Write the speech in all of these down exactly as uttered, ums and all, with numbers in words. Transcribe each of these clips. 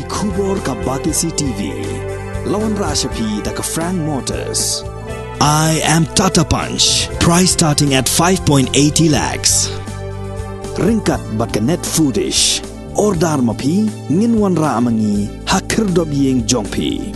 Khubor ka Batesi T V. La wanrah sha phi da ka Frank Motors. I am Tata Punch. Price starting at five point eighty lakhs. Ryngkat bad ka Net Foodish. Order ma phi, ngin wanrah ma ngi ha khyrdop ïing jong phi.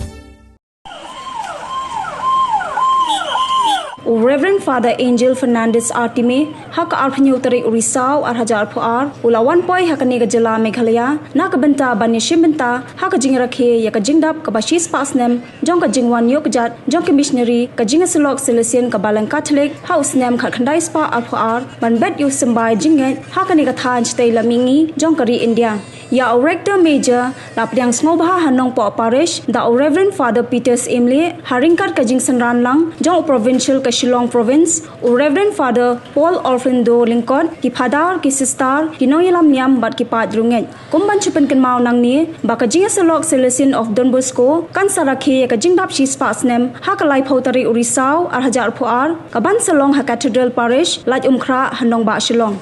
U Reverend Father Angel Fernandez Artime, ha ka arphew hynñiew tarik u Risaw ar hajar arphew ar, u la wan poi ha kane ka jylla Meghalaya na ka bynta ban ïashim bynta ha ka jingrakhe ïa ka jingdap kaba shispah snem jong ka jingwan ïoh kjat jong ki missionary ka jingïasyllok Salesian ka Balang Katholik ha u snem khatkhyndai spah arphew ar, ban bet ïa u symbai jingngeit ha kane ka thaiñ shatei lam mihngi jong ka ri India. Ïa u Rector Major la pdiang sngewbha ha Nongpoh Parish da u Reverend Father Peter Syiemlieh, ha ryngkat ka jingsynran lang jong u Provincial ka Shillong Province, u Reverend Father Paul Orlando Lyngkot, ki phadar, ki sister, ki nongïalam niam bad ki paid riewngeit. Kum ban shu pynkynmaw nangne ba ka jingïasyllok Salesian of Don Bosco kan sa rakhe ïa ka jingdap shispah snem ha ka laiphew tarik u Risaw ar hajar arphew ar, kaban sa long ha Cathedral Parish, Laitumkhrah, ha nongbah Shillong.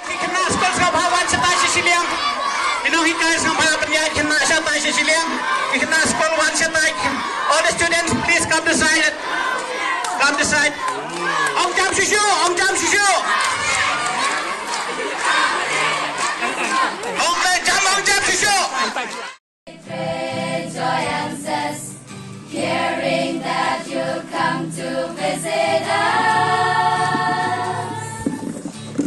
Ki khynnah skul sngewbha wan shatai sha shiliang. Ki nonghikai sngewbha pynïaid khynnah shatai sha shiliang. Ki khynnah skul wan shatai. All the students, please come this side. Come this side. Ong jam shuh shuh, ong jam shuh shuh. Ong jam, ong jam shuh shuh. Great joy and zest, hearing that you come to visit us.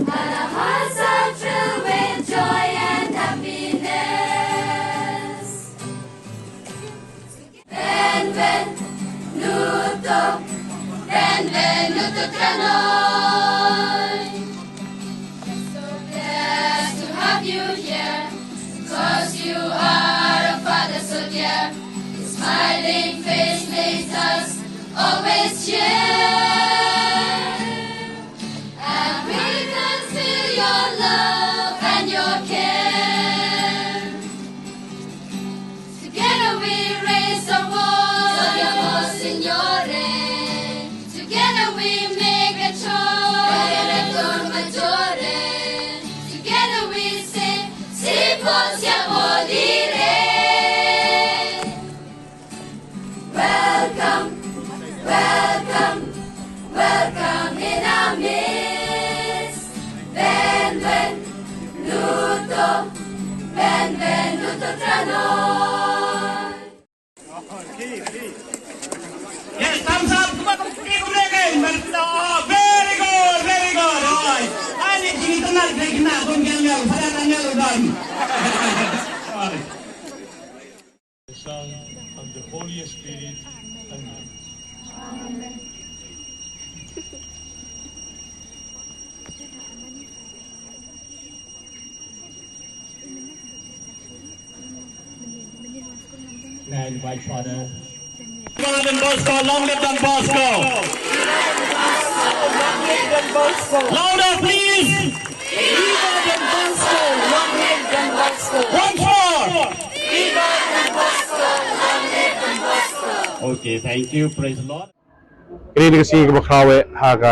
And our hearts are filled with joy and happiness. Benvenuto, benvenuto tra noi. So blessed to have you here, 'cause you are a father so dear. Your smiling face makes us always cheer. And we can feel your love and your care. Together we raise our voice, Signore. Together we make a choice, Maggiore. Together we say, "Si possiamo dire." Welcome, welcome, welcome in our midst. Benvenuto, benvenuto tra noi. Yes, thumbs up. Come on, come on, come on, come on. Oh, very good, very good. Oi. Ani jingitnat, very good. Sorry. The Son, and the Holy Spirit. Amen. Amen. Vice Father. Viva Don Bosco, long live Don Bosco. Louder, please. Viva Don Bosco, long live Don Bosco. Once more. Viva Don Bosco, long live Don Bosco. Okay, thank you. Praise the Lord. Kane ka sngi kaba khraw eh ha ka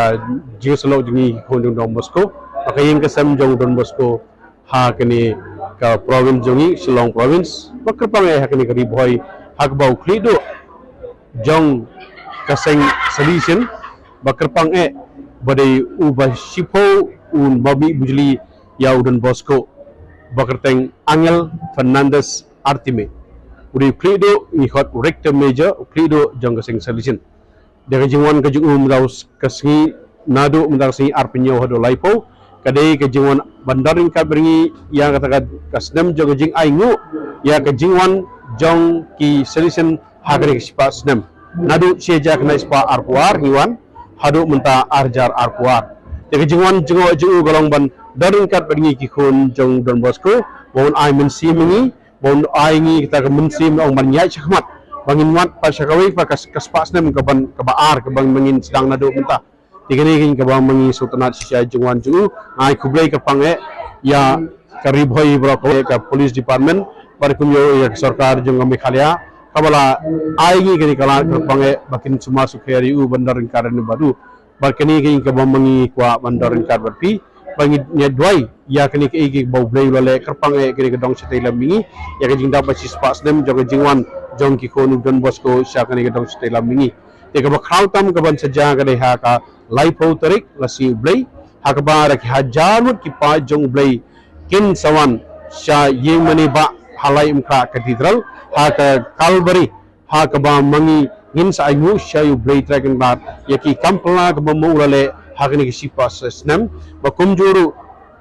jingïasyllok jong ngi ki khun jong Don Bosco, ha ka ïing ka sem jong Don Bosco, ha kane ka province jong ngi, Shillong Province, ba kyrpang eh ha kane ka Ri Bhoi, ha kaba u khlieh duh jong ka seng Salesian, ba kyrpang eh ba dei uba shiphew u ba mih bujli ïa u Don Bosco, ba kyrteng Angel Fernandez Artime. U dei u khlieh duh, ngi khot u Rector Major, u khlieh duh jong ka seng Salesian. Da ka jingwan ka jong u mynta ka sngi, naduh mynta ka sngi arphew hynñiew haduh laiphew, ka dei ka jingwan ban don ryngkat bad ngi ïa kata ka, ka snem jong ka jingainguh ïa ka jingwan jong ki Salesian ha kane ka shispah snem. Naduh shi hajar khyndai spah arphew ar ngi wan haduh mynta ar hajar arphew ar. Te ka jingwan jngoh jong u ka long ban don ryngkat bad ngi ki khun jong Don Bosco, ba un ai mynsiem ïa ngi, ba un ai ngi kata ka mynsiem ong ban ïaid shakhmat, ba ngin wad pat sha kawei pat ka, ka spah snem kaban, kaba ar, kaba ngin sdang naduh mynta. Te kane ka dei kaba ma ngi sngewtynnat shisha jingwan jong u. Nga ai khublei kyrpang eh ïa ka Ri Bhoi baroh kawei, ka Police Department bad kumjuh ïa ka sorkar jong ka Meghalaya kaba la ai ngi kane ka lad kyrpang eh ba kin sumar sukher ïa u ban don ryngkat bad u. Bad kane ka ïing kaba ma ngi kwah ban don ryngkat bad phi ba ngi ïa duwai ïa kane kaei kaba U Blei u la leh kyrpang eh kane ka dong shatei lam mihngi ïa ka jingdap ba shispah snem jong ka jingwan jong ki khun u Don Bosco sha kane ka dong shatei lam mihngi. Te kaba khraw tam kaban sa jia ka dei ha ka laiphew tarik lashai U Blei ha kaba da ki hajar ngut ki paid jong U Blei kin sa wan sha ïing mane bah ha Laitumkhrah Cathedral ha ka Kalbari ha kaba ma ngi ngin sa ainguh sha U Blei Trai Kynrad ïa ki kam phylla kaba ma u la leh ha kane ka shispah snem. Ba kumjuh ruh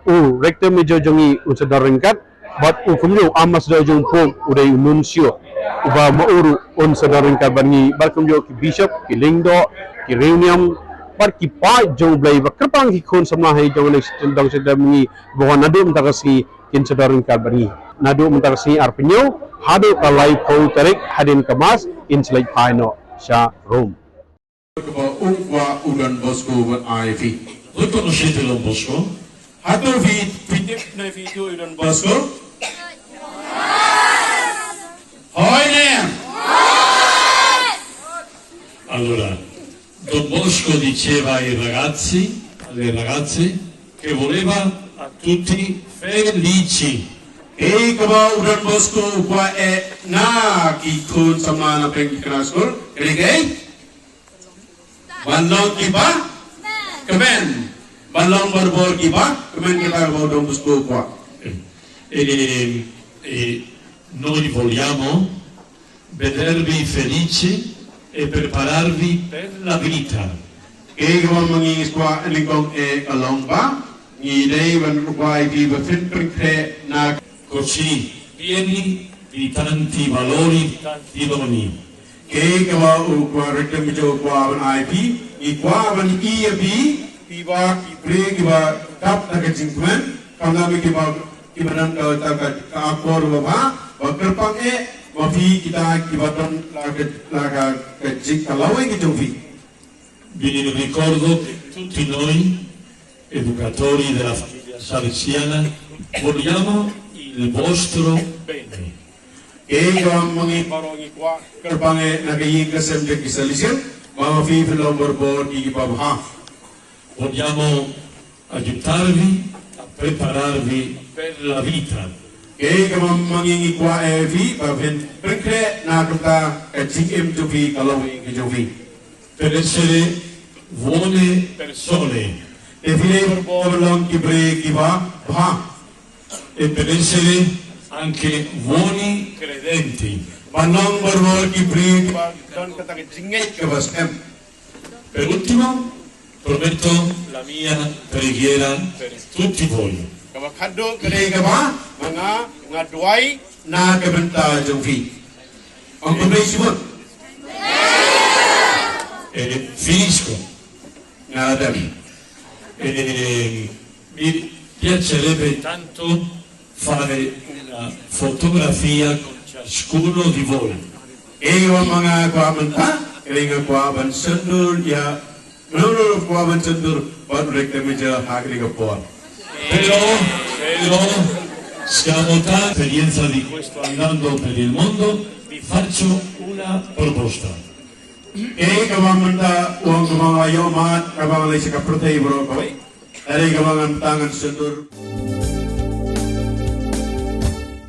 u Rector Major jong ngi un sa don ryngkat bad u kumjuh u Ambassador jong u pok u dei u Nuncio uba ma u ruh un sa don ryngkat bad ngi bad kumjuh ki Bishop, ki Lyngdoh, ki Riewniam bad ki paid jong U Blei ba kyrpang ki khun samla ha ïing jong ngi dong shatei lam mihngi ba wan naduh mynta ka sngi kin sa don ryngkat bad ngi. Naduh mynta ka sngi arphew hynñiew haduh ka laiphew tarik hadien ka Mass in sa leit phai noh sha Rome. Kaba u kwah u Don Bosco ban ai phi. Reconocete Don Bosco. Hato phi, phi tip ne phi tu u Don Bosco? Hoi ne. Allora, Don Bosco diceva ai ragazzi, alle ragazze, che voleva a tutti felici. Kaei kaba u Don Bosco u kwah eh na ki khun samla na pdeng ki khynnah skul, ka dei kaei? Ban long kiba kmen. Ban long barabor kiba kmen, kata kaba u Don Bosco u kwah. E, e, noi vogliamo vedervi felici e prepararvi per la vita. Kaei kaba ma ngi kwah nyngkong eh ka long ba ngi dei ban kwah ïa phi ba phin pynkhreh na. Così pieni di tanti valori, di tanti doni. Kaei kaba u kwah, Rector Major u kwah ban ai phi, ngi kwah ban ïohi ïa phi, phi ba ki briew kiba dap da ka jingkmen, khamtam kiba, kiba don ka, ka, ka, ka akor ba bha, ba kyrpang eh ba phi kita kiba don la ka, la ka, ka jing, ka lawei ka jong phi. Vi ricordo che tutti noi, educatori della famiglia salesiana, vogliamo il vostro bene. Kaei kaba ma ngi baroh ngi kwah, kyrpang eh na ka ïing ka sem jong ki Salesian ba ma phi phin long barabor kiba bha. Vogliamo aiutarvi a prepararvi per la vita. Kaei kaba ma ngi ngi kwah eh phi ba phin pynkhreh na ka bynta ka jingim jong phi, ka lawei ka jong phi. Per essere buone persone. Te phi dei ban long ki briew kiba bha. E per essere anche buoni credenti. Ban long barabor ki briew kiba don kata ka jingngeit kaba skhem. Per ultimo, prometto la mia preghiera per tutti voi. Kaba khatduh ka dei kaba ma nga, nga duwai na ka bynta jong phi. Ong khublei shibun. E, finisco. Nga la dep. E, mi piacerebbe tanto fare una fotografia con ciascuno di voi. Kaei kaba ma nga kwah mynta ka dei nga kwah ban syndur ïa, no, no, no, kwah ban syndur bad u Rector Major ha kane ka por. Però, però, siamo tanti, esperienza di questo andando per il mondo, vi faccio una proposta. Kaei kaba mynta u ong kaba nga ïohmad kaba nga leit sha ka pyrthei baroh kawei. Ka dei kaba nga mynta ngan syndur.